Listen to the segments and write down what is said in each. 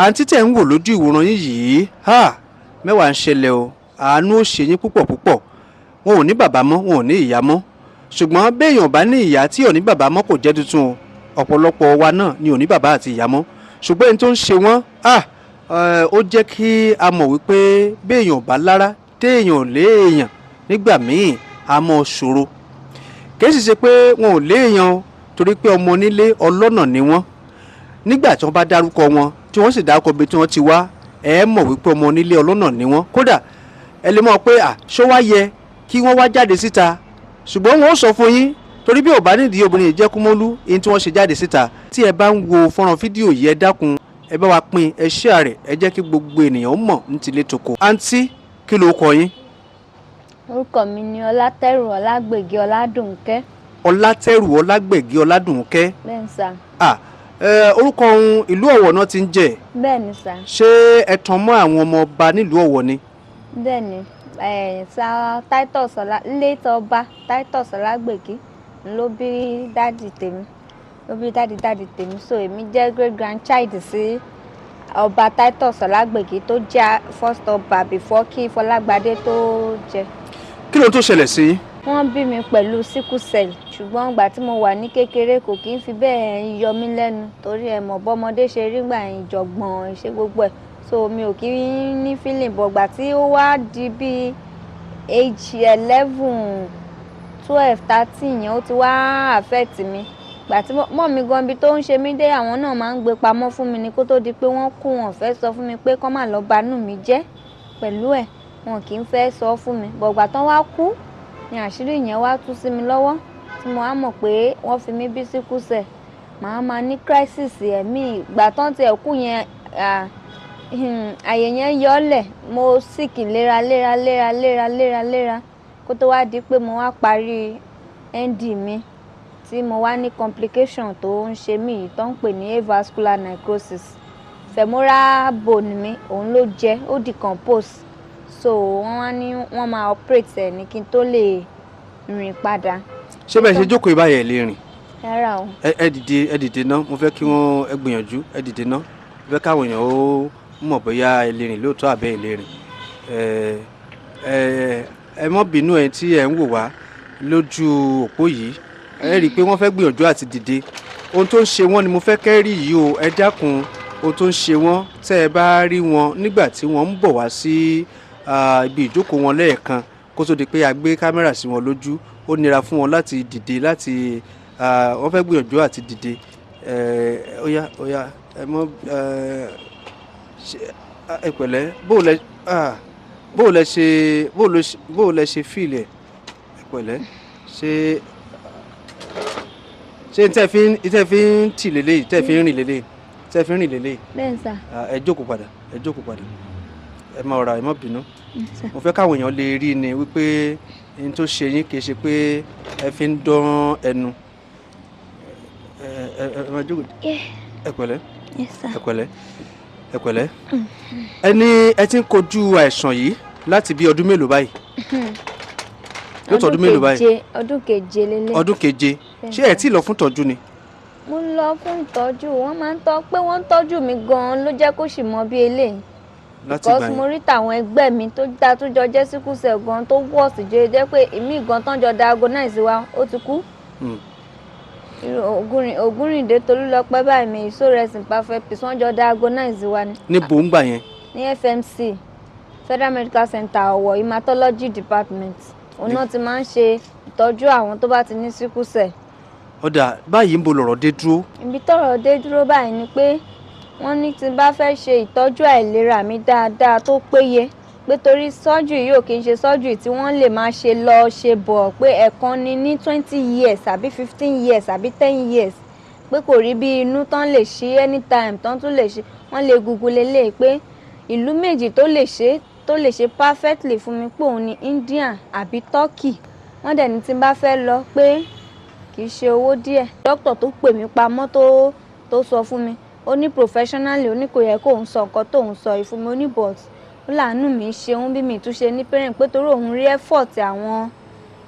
Àǹtí tẹ̀ ń wò lójú ìwòran yín yìí, ha, mẹ́wàá ń ṣẹlẹ̀ o. Àánú ó ṣe yín púpọ̀ púpọ̀. Wọn ò ní bàbá mọ́, wọn ò ní ìyá mọ́. Ṣùgbọ́n béèyàn bá ní ìyá tí ò ní bàbá mọ́, kò jẹ́ tuntun o. Ọ̀pọ̀lọpọ̀ wa náà ni ò ní bàbá àti ìyá mọ́. Ṣùgbọ́n ẹni tó ń ṣe wọ́n, ah, ó jẹ́ kí a mọ̀ wípé béèyàn bá lára, téèyàn ò léèyàn, nígbà míì a mọ̀ ṣòro. Kì í sì ṣe pé wọn ò léèyàn o, torí pé ọmọ onílé ọlọ́nà ni wọ́n. Nígbà tí wọ́n bá dárúkọ wọn, tí wọ́n sì dárúkọ ibi tí wọ́n ti wá, ẹ mọ̀ wípé ọmọ onílé ọlọ́nà ni wọ́n. Kódà ẹ lè mọ̀ pé à ṣó wá yẹ kí wọ́n wá jáde síta, ṣùgbọ́n wọn ó sọ fún yín, torí bí ò bá nídìí, obìnrin yìí jẹ́ Kúmólú yín tí wọ́n ṣe jáde síta. Tí ẹ bá ń wo fọ́nrán fídíò yìí, ẹ dákun, ẹ bá wa pín, ẹ share rẹ̀, ẹ jẹ́ kí gbogbo ènìyàn mọ̀ ní tilé toko. Àǹtí, kí ló kọ yín? Orúkọ mi ni Ọlátẹ́rù Ọlágbègé Ọládùnkẹ́. Ọlátẹ́rù Ọlágbègé Ọládùnkẹ́. Bẹ́ẹ̀ ni sà. Ah, orúkọ ohun ìlú Ọ̀wọ̀ náà ti ń jẹ́? Bẹ́ẹ̀ ni sà. Ṣé ẹ tàn mọ́ àwọn ọmọ ọba nílùú Ọ̀wọ̀ ni? Bẹ́ẹ̀ ni, sà. Titus Ọlá, late Ọba Titus Ọlágbègé ló bí daddy tèmi, ló bí daddy daddy tèmi. So èmi jẹ́ great grandchild sí Ọba Titus Ọlágbègé tó jẹ́ first ọba before kí Fọlágbadé tó jẹ. Kí ló tó ṣẹlẹ̀ sí yín? Wọ́n bí mi pẹ̀lú sickle cell, ṣùgbọ́n ìgbà tí mo wà ní kékeré, kò kí ń fi bẹ́ẹ̀ yọ mí lẹ́nu, torí ẹ mọ̀ bọ́mọdé ṣe rí gbà ìjọ̀gbọ̀n ṣe gbogbo ẹ̀, so mi ò kí ń ní feeling. But ìgbà tí ó wá di bí age 11, 12, 13 yẹn, ó ti wá affect mi. Ìgbà tí mọ́ mi gan, ibi tó ń ṣe mí dé, àwọn náà máa ń gbé pamọ́ fún mi ni kó tó di pé wọ́n kú. Wọn fẹ́ sọ fún mi pé kọ́ má lọ banú mi jẹ́ pẹ̀lú ẹ̀, wọn kì í fẹ́ sọ fún mi. But ìgbà tán wá kú ni àṣírí yẹn wá tú sí mi lọ́wọ́, tí mo wá mọ̀ pé wọ́n fi mí bí sickle cell. Màá máa ní crisis ẹ̀mí. Ìgbà tán tiẹ̀ kú yẹn, àyè yẹn yọ́lẹ̀, mo sick léra léra léra léra léra léra, kó tó wá di pé mo wá parí ND mi, tí mo wá ní complication tó ń ṣe mí yìí tó ń pè ní avascular necrosis. Femoral bone mi, òun ló jẹ́ ó decompose, so wọ́n wá ní wọ́n máa operate ẹ̀ ní kí n tó lè rìn padà. Ṣé bẹ́ẹ̀ ṣe jókòó ìbáyẹ̀ lè rìn? Rárá o. Ẹ dìde, ẹ dìde ná. Mo fẹ́ kí wọ́n, ẹ gbìyànjú, ẹ dìde ná. Mo fẹ́ káwọn èèyàn ó mọ̀ bóyá ẹ lè rìn lóòótọ́ àbẹ́ ẹ lè rìn. Ẹ mọ́ bínú, ẹ tí ẹ ń wò wá lójú òpó yìí, ẹ rí i pé wọ́n fẹ́ gbìyànjú àti dìde. Ohun tó ń ṣe wọ́n ni mo fẹ́ kẹ́ rí yìí o. Ẹ dákun, ohun tó ń ṣe wọ́n, tẹ́ ẹ bá rí wọn nígbà tí wọ́n ń bọ̀ wá sí ibi ìjókòó wọn lẹ́ẹ̀kan, kó tó di pé a gbé kámẹ́rà sí wọn lójú, ó nira fún wọn láti dìde láti wọ́n fẹ́ gbìyànjú àti dìde. Ó yá, ó yá, ẹ mọ́ ẹ pẹ̀lẹ́. Bó lẹ ṣe feel ẹ̀? Ẹ pẹ̀lẹ́. Ṣé tẹ́ fi ń tì lélẹ́yìí, tẹ́ fi ń rìn lélẹ́yìí, tẹ́ fi ń rìn lélẹ́yìí? Bẹ́ẹ̀ sà. Ẹ jókòó padà, ẹ jókòó padà. Ẹ má rọra, ẹ má bínú. Mo fẹ́ káwọn èèyàn lè rí ni wípé n tó ṣe yín kì í ṣe pé ẹ fi ń dán ẹnu. Ẹ má jókòó. Ẹ pẹ̀lẹ́. Ẹ pẹ̀lẹ́, ẹ pẹ̀lẹ́. Ẹ ní ẹ ti ń kojú àìsàn yìí láti bí ọdún mélòó báyìí? Yóò tó ọdún mélòó báyìí? Ọdún 7 lélẹ̀. Ọdún 7. Ṣé ẹ tí ì lọ fún ìtọ́jú ni? Mo lọ fún ìtọ́jú. Wọ́n máa ń tọ́ pé wọ́n ń tọ́jú mi gan-an ló jẹ́ kó sì mọ bí eléyìí. Láti ìgbà Because yẹn mo rí tàwọn ẹgbẹ́ mi tó dá tó jọ jẹ́ sickle cell gan tó worse, jẹ́ pé èmi gan tán jọ diagnose wa, ó ti kú. Ògúnrìndé Tolúlọpẹ́ báyìí, may soul rest in perfect peace, wọ́n jọ diagnose wa ni. Níbo ń gbà yẹn? Ní FMC, Federal Medical Center Ọ̀wọ̀, hematology department. Òun náà ti máa ń ṣe ìtọ́jú àwọn tó bá ti ní sickle cell. Ó dà báyìí, ń bo lọ̀rọ̀ dé dúró? Ibi tọ́rọ̀ dé dúró báyìí ni pé wọ́n ní tí n bá fẹ́ ṣe ìtọ́jú àìlera mi dáadáa tó péye, pé torí surgery yóò kí n ṣe surgery tí wọ́n lè máa ṣe lọ ṣe bọ̀, pé ẹ̀kan ni ní 20 years àbí 15 years àbí 10 years, pé kò rí bí inú tán lè ṣe anytime tán tún lè ṣe. Wọ́n lè google lélẹ̀ pé ìlú méjì tó lè ṣe perfectly fún mi, pé òun ni India àbí Turkey. Wọ́n dẹ̀ ní tí n bá fẹ́ lọ, pé kì í ṣe owó díẹ̀. Dókítà tó pè mí pamọ́ tó sọ fún mi, ó ní professionally, ó ní kò yẹ kóun sọ nǹkan tóun sọ yìí fún mi. Ó ní but ó láàánú mi ṣeun bí mi tún ṣe ní parent, pé torí òun rí effort àwọn.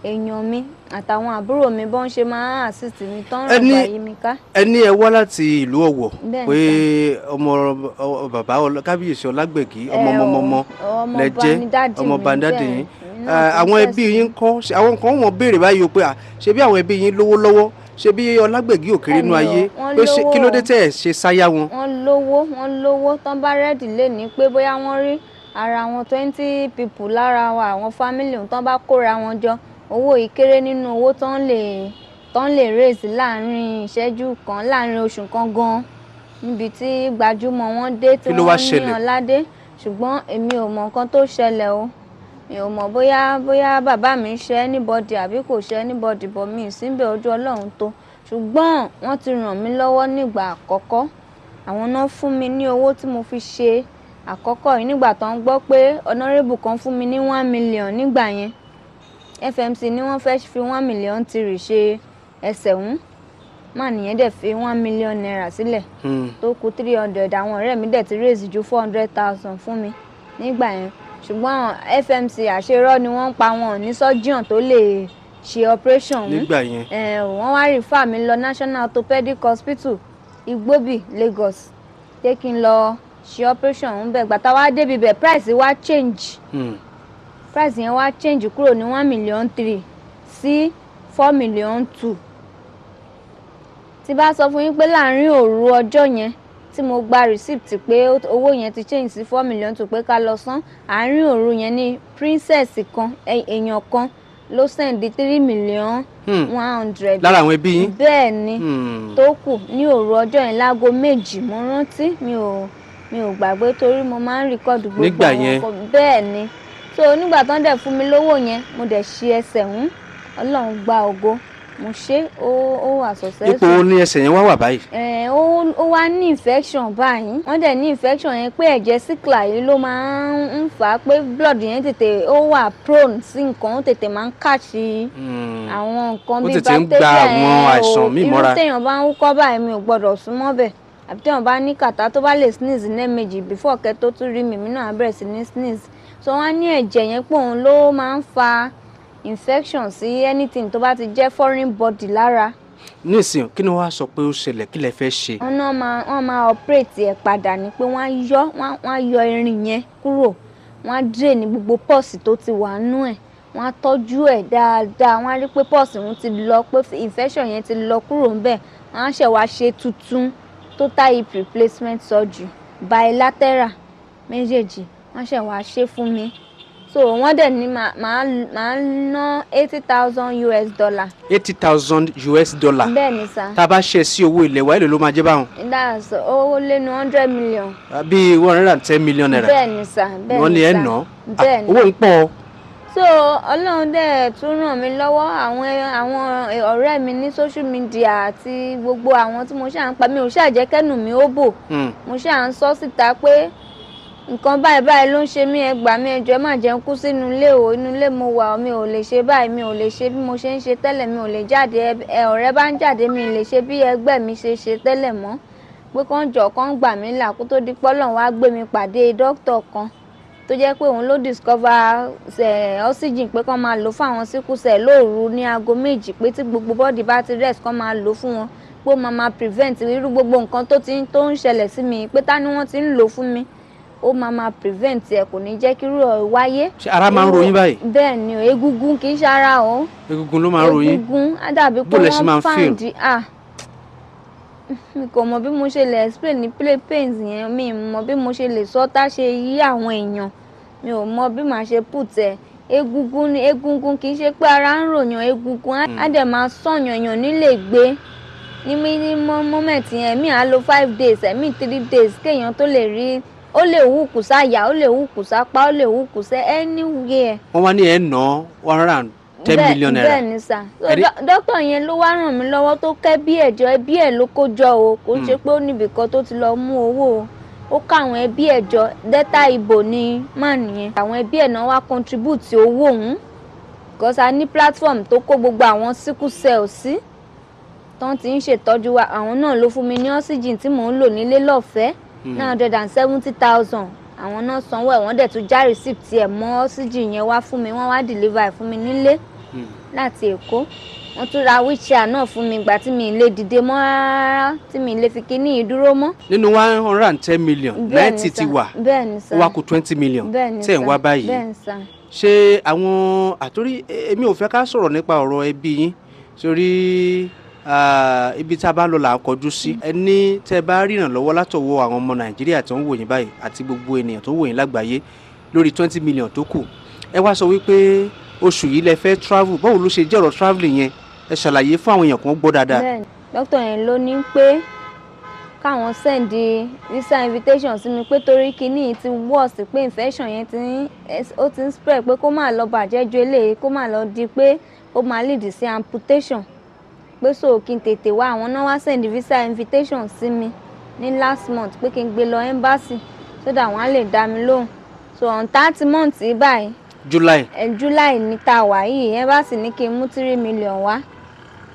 èèyàn mi àtàwọn àbúrò mi bọ́n ṣe máa ń assist mi tán ràn Ẹni- gbà yí mi ká. Ẹni ẹ wá láti ìlú Ọ̀wọ̀, Bẹ́ẹ̀ pé ni. Ọmọ bàbá Kábíyèsí Ọlágbẹ̀gí, ọmọ Ẹ ọmọ o, ọmọ ọmọ lẹ ọba jẹ́, ni daddy ọmọ mi, ọba ni daddy bẹ́ẹ̀ yín. ni, èmi náà Àwọn ẹbí princess yín ni. kọ́? Ṣé àwọn kan wọ́n béèrè báyìí o pé à, ṣé bí àwọn ẹbí yín lówó lọ́wọ́, ṣé bí Ọlágbẹ̀gí ò kéré nú Bẹ́ẹ̀ni o, ayé, wọ́n pé kí ló lówó dé o. tẹ́ ẹ̀ ṣe sáyà wọn? Wọ́n lówó, wọ́n lówó. Tán bá ready lè ní pé bóyá wọ́n rí ara wọn 20 people lára wa, àwọn family òun, tán bá kóra wọn jọ, owó yìí kéré nínú owó tán lè raise láàrin ìṣẹ́jú kan, láàrin oṣù kan gan, níbi tí gbajúmọ̀ wọn dé tí Kí ló wá wọ́n ní ṣẹlẹ̀? ọládé. Ṣùgbọ́n èmi ò mọ nǹkan tó ṣẹlẹ̀ o. Mi ò mọ̀ bóyá bàbá mi ṣe anybody àbí kò ṣe anybody, but mi ì síbẹ̀, ojú Ọlọ́run tó. Ṣùgbọ́n wọ́n ti ràn mí lọ́wọ́ nígbà àkọ́kọ́. Àwọn náà fún mi ní owó tí mo fi ṣe àkọ́kọ́ yìí nígbà tó ń gbọ́ pé honourable kan fún mi ní 1 million nígbà yẹn. FMC ní wọ́n fẹ́ fi 1 million three ṣe ẹsẹ̀ ń má nìyẹn dẹ̀ fi ₦1 million sílẹ̀, tó kù 300. Àwọn ọ̀rẹ́ mi dẹ̀ ti raise ju 400,000 fún mi nígbà yẹn. Ṣùgbọ́n FMC, àṣerọ́ ni wọ́n ń pa, wọn ò ní surgeon tó lè ṣe operation ọ̀hún. Nígbà yẹn. Wọ́n wá refer mi lọ National Orthopedic Hospital, Igbóbì, Lagos, pé kí n lọ ṣe operation ọ̀hún bẹ́ẹ̀. Gbàtà wá débi bẹ̀, price wá change. Price yẹn wá change kúrò ní 1.3 million sí 4.2 million. Tí bá sọ fún yín pé láàrin òru ọjọ́ yẹn tí mo gba receipt pé owó yẹn ti change sí 4.2 million, pé ká lọ san, àárín òru yẹn ní princess kan, èèyàn kan ló send 3 million 100. Lára àwọn ẹbí yín? Bẹ́ẹ̀ ni. Tó kù ní òru ọjọ́ yẹn láago 2, mo rántí, mi ò gbàgbé torí mo máa ń record gbogbo Nígbà àwọn yẹn. nǹkan. Bẹ́ẹ̀ ni. So nígbà tán dẹ̀ fún mi lówó yẹn, mo dẹ̀ ṣe ẹsẹ̀ ń, Ọlọ́run gba ògo, mo ṣe, ó wà successful. Ipò wo ni ẹsẹ̀ yẹn wá wà báyìí? Ó wá ní infection báyìí. Wọ́n dẹ̀ ní infection yẹn pé ẹ̀jẹ̀ sickle yìí ló máa ń fà á, pé blood yẹn tètè ó wà prone sí nǹkan, ó tètè máa ń catch àwọn nǹkan Ó bíi tètè ń gba bacteria àwọn ẹ̀ àìsàn o. míì Irú mọ́ra. téèyàn bá ń wúkọ́ báyìí, mi ò gbọ́dọ̀ súnmọ́ bẹ̀, àbí téèyàn bá ní kàtá, tó bá lè sneeze lẹ́ẹ̀mejì before kẹ́ tó tún rí mi, mi náà á bẹ̀rẹ̀ sí ní sneeze. So wọ́n á ní ẹ̀jẹ̀ yẹn pé òun ló máa ń fa infection sí anything tó bá ti jẹ́ foreign body lára. Nísìnyí, kí ni wọ́n á sọ pé ó ṣẹlẹ̀? Kí lẹ fẹ́ ṣe? Wọ́n náà máa, wọ́n máa operate ẹ̀ padà ní pé wọ́n á yọ, wọ́n á yọ irin yẹn kúrò, wọ́n á drain gbogbo pus tó ti wà nú ẹ̀, wọ́n á tọ́jú ẹ̀ dáadáa, wọ́n á rí pé pus òun ti lọ, pé infection yẹn ti lọ kúrò ńbẹ̀. Wọ́n á ṣẹ̀ wá ṣe tuntun, total hip replacement surgery, bilateral, méjèèjì, wọ́n ṣẹ̀ wá ṣe fún mi. So wọ́n dẹ̀ ní màá ná $80,000. $80,000? Bẹ́ẹ̀ ni sà. Tá a bá ṣe sí owó ilẹ̀ wa, èló ló máa jẹ́ báwọn? That's ó lé ní 100 million. Bíi ₦110 million. Bẹ́ẹ̀ ni sà, bẹ́ẹ̀ Wọ́n ni ní ẹ̀ sà. ná. Bẹ́ẹ̀ ni. Owó ń pọ̀. So Ọlọ́run dẹ̀ tún ràn mí lọ́wọ́. Àwọn ọ̀rẹ́ mi ní social media àti gbogbo àwọn tí mo ṣáà ń pa, mi ò ṣáà jẹ́ kẹ́nu mi ó bò. Mo ṣáà ń sọ síta pé nǹkan báyìí báyìí ló ń ṣe mí, ẹ gbà mí, ẹ jọ̀ọ́, ẹ má jẹ́ n kú sínú ilé o, inú ilé mo wà o, mi ò lè ṣe báyìí, mi ò lè ṣe bí mo ṣe ń ṣe tẹ́lẹ̀, mi ò lè jáde, ẹ ọ̀rẹ́ bá ń jáde, mi ò lè ṣe bí ẹgbẹ́ mi ṣe ṣe tẹ́lẹ̀ mọ́, pé kán jọ̀ọ́, kán gbà mí là, kó tó di pọ́lọ́run wá gbé mi pàdé dókítà kan tó jẹ́ pé òun ló discover oxygen, pé kán máa lò fún àwọn sickle cell lóru ní aago 2, pé tí gbogbo body bá ti rest, kán máa lò fún wọn, pé ó máa prevent irú gbogbo nǹkan tó ti tó ń ṣẹlẹ̀ sí mi, pé tá ni wọ́n ti ń lò fún mi, ó máa prevent ẹ̀, kò ní jẹ́ kí irú ẹ̀ wáyé. Ṣé ara máa ń ro yín báyìí? Bẹ́ẹ̀ ni o, egungun, kì í ṣe ara o. Egungun ló máa ń ro yín? Egungun á dàbí pé Bó lẹ ṣe máa wọ́n ń feel? find, ah, mi kò mọ bí mo ṣe lè explain ní play pains yẹn, mi mọ bí mo ṣe lè sọ tá ṣe yí àwọn èèyàn, mi ò mọ bí màá ṣe put ẹ̀. Egungun ni, egungun, kì í ṣe pé ara ń ròyàn, egungun á dẹ̀ máa sọ̀yàn, èèyàn nílé gbé ní moment yẹn. Ẹ̀mí á lo 5 days, ẹ̀mí 3 days kéèyàn tó lè rí. Ó lè wúkù sáyà, ó lè wúkù sápá, ó lè wúkù sẹ́ anywhere. Wọ́n wá ní ẹ̀ ná one hundred and ten million naira. Bẹ́ẹ̀ ni sà. So dókítà yẹn ló wá ràn mí lọ́wọ́, tó kẹ́ bí ẹ̀jọ́ ẹbí ẹ̀ ló kó jọ o. Kò ń ṣe pé ó níbì kan tó ti lọ mú owó o. Ó ká àwọn ẹbí ẹ̀ jọ. Delta Ibo ni man yẹn. Àwọn ẹbí ẹ̀ náà wá contribute owó òun, because a ní platform tó kó gbogbo àwọn sickle cell sí tán ti ń ṣètọ́jú wa. Àwọn náà ló fún mi ní oxygen tí mò ń lò nílé lọ́fẹ̀ẹ́, 970,000. Àwọn náà sanwó ẹ̀, wọ́n dẹ̀ tún já receipt ẹ̀ mọ́ oxygen yẹn wá fún mi, wọ́n wá deliver ẹ̀ fún mi nílé. láti Èkó. Wọ́n tún ra wheelchair náà fún mi ìgbà tí mi lè dìde mọ́ rárá, tí mi lè fi kíní yìí dúró mọ́. Nínú 110 million, Bẹ́ẹ̀ ni 90 ti sà. wà. Bẹ́ẹ̀ ni sà. Ó wá kù 20 million Bẹ́ẹ̀ ni tẹ̀ ń sà. wá báyìí. Bẹ́ẹ̀ ni sà. Ṣé àwọn àtórí, èmi ò fẹ́ ká sọ̀rọ̀ nípa ọ̀rọ̀ ẹbí yín, sórí ibi tá a bá lọ là ń kọjú sí. Ẹni tẹ́ bá rí ìrànlọ́wọ́ látọwọ́ àwọn ọmọ Nàìjíríà tó ń wò yín báyìí àti gbogbo ènìyàn tó ń wò yín lágbàáyé lórí 20 million tó kù, ẹ wá sọ wípé oṣù yìí lẹ fẹ́ travel. Báwo ló ṣe jẹ́ ọ̀rọ̀ travelling yẹn? Ẹ ṣàlàyé fún àwọn èèyàn kan gbọ́ dáadáa. Bẹ́ẹ̀ni, dókítà yẹn ló ní pé káwọn send visa invitation sí mi, pé torí kinní yìí ti worse, pé infection yẹn ti ń ó ti ń spread, pé kó má lọ bàjẹ́ ju eléyìí, kó má lọ di pé ó máa lead sí amputation, pé so kí n tètè wá. Àwọn náà wá send visa invitation sí mi ní last month pé kí n gbé lọ embassy so that wọ́n á lè dá mi lóhùn. So on 30 months yìí báyìí, July. July ní tá a wà yìí, embassy ní kí n mú 3 million wá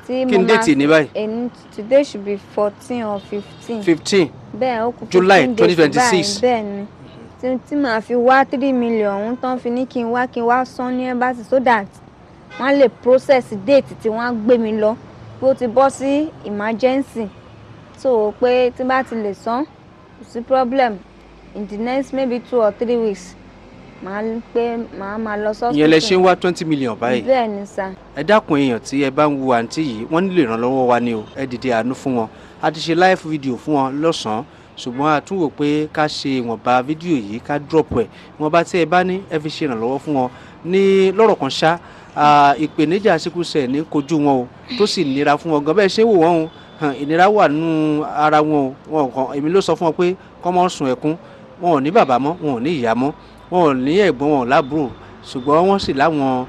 tí Kí mo ni date ní báyìí? Ẹni today should be 14 or 15. 15. Bẹ́ẹ̀, ó kù July 15 days 2026. báyìí. Bẹ́ẹ̀ ni, tí màá fi wá 3 million ọ̀hún tán fi ní kí n wá san ní embassy so that wọ́n á lè process date tí wọ́n á gbé mi lọ, pé ó ti bọ́ sí emergency, so pé tí bá ti lè san, kò sí problem, in the next maybe 2 or 3 weeks màá pé màá máa lọ sí Ìyẹn lẹ ṣe ń wá 20 million báyìí? Bẹ́ẹ̀ ni sà. Ẹ dákun, èèyàn tí ẹ bá ń wo àǹtí yìí, wọ́n nílò ìrànlọ́wọ́ wa ni o. Ẹ dìde àánú fún wọn. A ti ṣe live video fún wọn lọ́sàn-án, ṣùgbọ́n a tún wò pé ká ṣe ìwọ̀nba fídíò yìí, ká drop ẹ̀. Ìwọ̀nba tí ẹ bá ní, ẹ fi ṣe ìrànlọ́wọ́ fún wọn. Ní lọ́rọ̀ kan ṣá, ìpèníjà sickle cell ní kojú wọn o, tó sì nira fún wọn gan. Bẹ́ẹ̀ ṣe ń wò wọ́n o, hàn, ìnira wà nínú ara wọn o. Wọn kàn, èmi ló sọ fún wọn pé kọ́ mọ́ sùn ẹ̀kún. Wọn ò ní bàbá mọ́, wọn ò ní ìyá mọ́, wọn ò ní ẹ̀gbọ́n, wọn ò lábúrò, ṣùgbọ́n wọ́n sì láwọn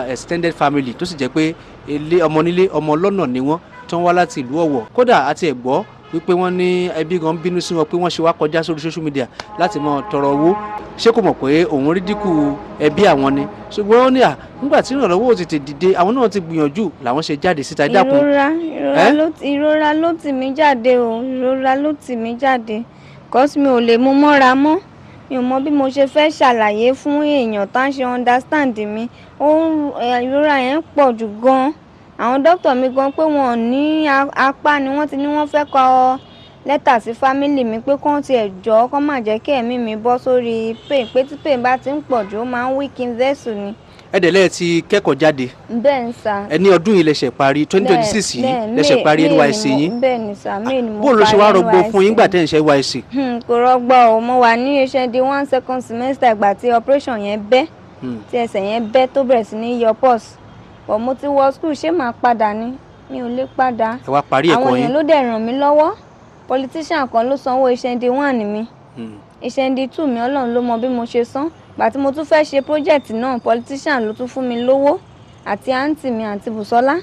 extended family tó sì jẹ́ pé ilé ọmọ nílé ọmọ ọlọ́nà ni wọ́n tó ń wá láti ìlú Ọ̀wọ̀. Kódà àti ẹ̀gbọ́ wípé wọ́n ní ẹbí gan bínú sí wọn pé wọ́n ṣe wá kọjá sórí social media láti máa tọrọ owó. Ṣé kò mọ̀ pé òun rí dínkù ẹbí àwọn ni? Ṣùgbọ́n ó ní à nígbà tí ìrànlọ́wọ́ ò tètè dìde, àwọn náà ti gbìyànjú làwọn ṣe jáde síta. Ẹ dákun. Ìrora, ìrora Eh? ló ìrora ló tì mí jáde o. Ìrora ló tì mí jáde, cause mi ò lè mú mọ́ra mọ́. Mi ò mọ bí mo ṣe fẹ́ ṣàlàyé fún èèyàn tá ń ṣe understand mi. Ó ń ìrora yẹn pọ̀ jù gan. Àwọn dókítà mi gan pé wọn ò ní apá ni wọ́n ti ní wọ́n fẹ́ kọ lẹ́tà sí family mi pé kán tiẹ̀ jọ́, kán má jẹ́ kí ẹ̀mí mi bọ́ sórí pain, pé tí pain bá ti ń pọ̀ jù, ó máa ń weaken vessel ni. Ẹ dẹ̀ lẹ́ẹ̀ ti kẹ́kọ̀ọ́ jáde. Bẹ́ẹ̀ ni sà. Ẹ ní ọdún yìí lẹ́sẹ̀ parí, 2026 yìí lẹ́sẹ̀ parí NYSC yín. Bẹ́ẹ̀ ni sà, May ni mo Bó ló ṣe wá parí rọgbọ fún yín NYSC. gbà tẹ́ ń ṣe NYSC? Kò rọgbọ o. Mo wà ní HND one second semester ìgbà tí operation yẹn bẹ́, tí ẹsẹ̀ yẹn bẹ́, tó bẹ̀rẹ̀ sí ní yọ pus. But mo ti wọ school, ṣé màá padà ni? Mi ò lè padà. Ẹ wá parí Àwọn ẹ̀kọ́ èèyàn yín. ló dẹ̀ ràn mí lọ́wọ́. Politician kan ló sanwó HND one mi. HND two mi, Ọlọ́run ló mọ bí mo ṣe san. Gbà tí mo tún fẹ́ ṣe project náà, politician ló tún fún mi lówó, àti àǹtí mi, àǹtí Bùsọ́lá,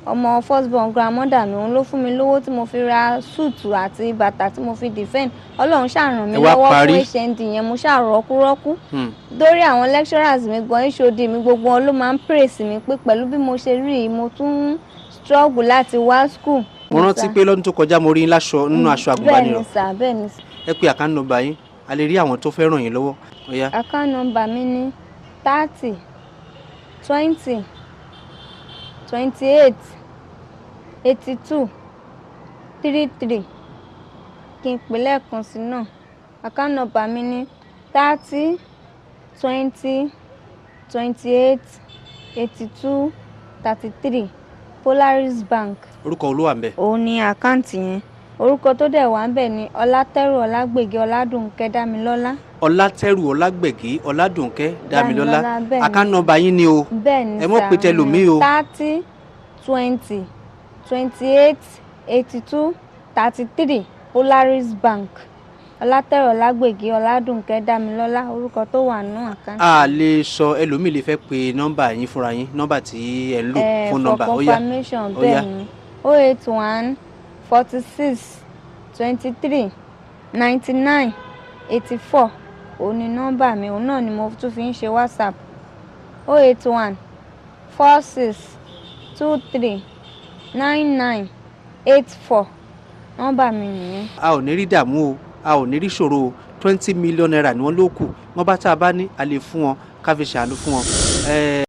ọmọ first born grandmother mi. Òun ló fún mi lówó tí mo fi ra suit àti bàtà tí mo fi defend. Ọlọ́run ṣáà ràn mí Ẹ wá lọ́wọ́ parí. fún HND yẹn. Mo ṣáà rọ́kúrọ́kú dórí àwọn lecturers mi gan, HOD mi, gbogbo wọn ló máa ń praise mi pé pẹ̀lú bí mo ṣe rí i, mo tún struggle láti wá school. Mo rántí pé lọ́dún tó kọjá, mo rí yín láṣọ nínú aṣọ àgùnbánirọ̀. Bẹ́ẹ̀ ni sà, bẹ́ẹ̀ ni sà. Ẹ pé account number yín, a lè rí àwọn tó fẹ́ ràn yín lọ́wọ́. Ó yá. Account number mi ní 30 20 28 82 33. Kí n pè lẹ́ẹ̀kan sí náà, account number mi ní 30 20 28 82 33, Polaris Bank. Orúkọ olówó à ń bẹ? Òun ni àkáǹtì yẹn. Orúkọ tó dẹ̀ wà ń bẹ̀ ni Ọlátẹ́rù Ọlágbègé Ọládùnkẹ́ Dámilọ́lá. Ọlátẹ́rù Ọlágbẹ̀gí Ọládùnkẹ́ Dámilọ́lá. Dámilọ́lá, bẹ́ẹ̀ ni. Account number yín ni o. Bẹ́ẹ̀ ni Ẹ mọ̀ sà. pé tẹlòmíì o. 30 20 28 82 33, Polaris Bank, Ọlátẹ́rù Ọlágbègé Ọládùnkẹ́ Dámilọ́lá, orúkọ tó wà nínú àkáǹtì. A lè sọ, ẹlòmíì lè fẹ́ pe nọ́mbà yín fúnra yín, nọ́mbà tí ẹ ń lò, fún nọ́mbà. For Ó yá. confirmation. Ó yá. Bẹ́ẹ̀ ni, 081 46 23 99 84, òun ni nọ́mbà mi. Òun náà ni mo tún fi ń ṣe WhatsApp, 081 46 23 99 84, nọ́mbà mi nìyẹn. A ò ní rí dààmú o, a ò ní rí ṣòro o. 20 million naira ni wọ́n ló kù. Wọ́n bá tá a bá ní, a lè fún wọn, ká fi ṣàánú fún wọn.